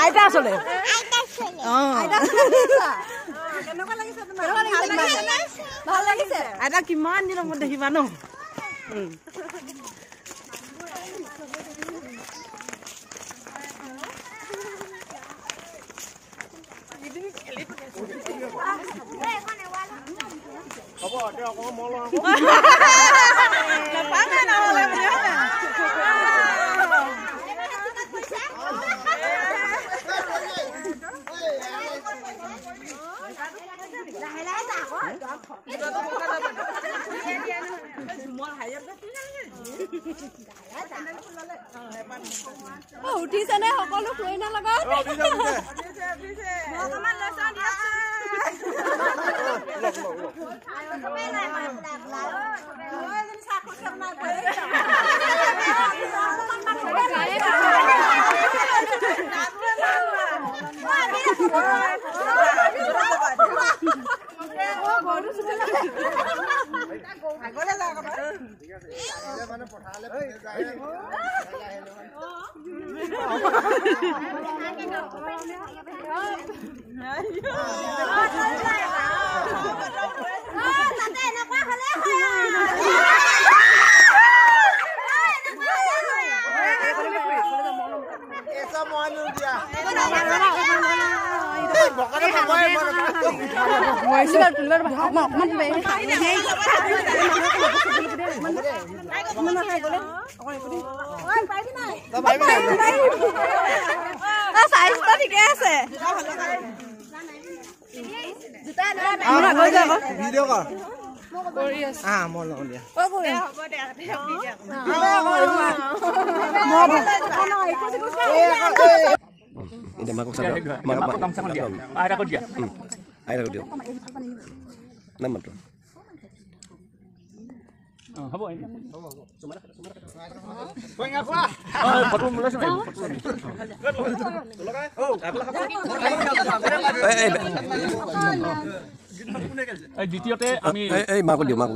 আইতা চলে আইতা কিমান দিনৰ মূৰত দেখিবা ন। উঠিছে নে সকলো ফ্ৰইনাৰ লগত? দ্বিতীয়তে আমি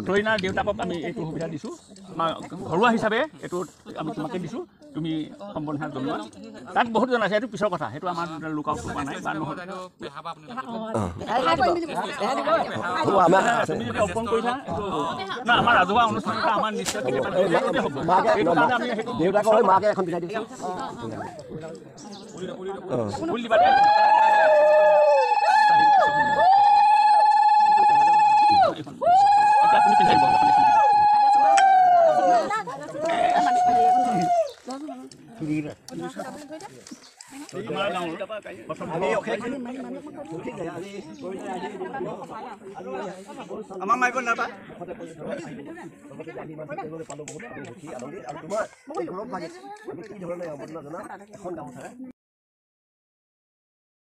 ফ্ৰইনাৰ দেউতাকক আমি এইটো সুবিধা দিছোঁ, ঘৰুৱা হিচাপে এইটো আমি তোমাকে দিছোঁ, তুমি সম্বৰ্ধনা জনোৱা। তাত বহুত জন আছে, এইটো পিছৰ কথা, সেইটো আমাৰ লুক আউট কৰা নাই বা নহয়। তুমি যদি অৰ্পণ কৰিছা, এইটো আমাৰ ৰাজহুৱা অনুষ্ঠান এটা, আমাৰ নিশ্চয় কেতিয়াবা হ'ব। সেইটো কাৰণে আমি দেউতাকৰ মাকে এখন পিঠাই দিছোঁ। ফুল দিবা। আমাৰ মাৰিব নাপায়। এখন গামোচাৰে।